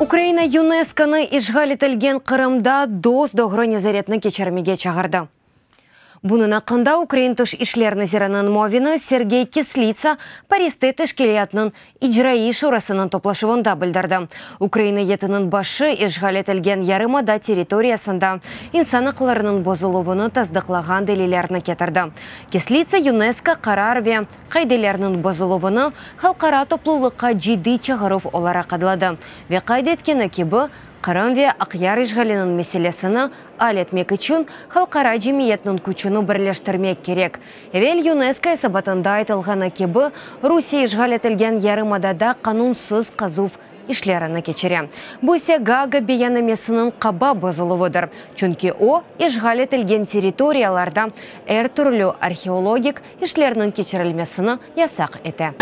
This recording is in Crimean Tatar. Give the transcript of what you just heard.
Ukraina YUNESKOnı işğal etilgen Qırımda dos-doğru nezaretni keçirmege çağırdı. Bunıñ aqqında Ukraina Tış işler naziriniñ muavini Sergey Kislitsa Pariste teşkilâtnıñ İcraiy şurasınıñ toplaşuvında bildirdi. Ukraina eyyetiniñ başı işğal etilgen yarımada territoriyasında insan aqlarınıñ bozuluvını tasdıqlağan delillerni ketirdi. Kislitsa YUNESKO qarar ve qaidelerniñ bozuluvını halqara toplulıqqa ciddiy çağıruv olaraq adladı ve qayd etkeni kibi, Qırım ve Aqyar işğaliniñ meselesini al etmek içün halqara cemiyetniñ küçüni birleştirmek kerek. Evel YUNESKO esabatında aytılğanı kibi, Rusiye işğal etilgen yarımadada qanunsız qazuv işlerini keçire. Bu ise Gaaga beyannamesiniñ qaba bozuluvıdır, çünki o, işğal etilgen territoriyalarda er türlü arheologik işlerniñ keçirilmesini yasaq ete.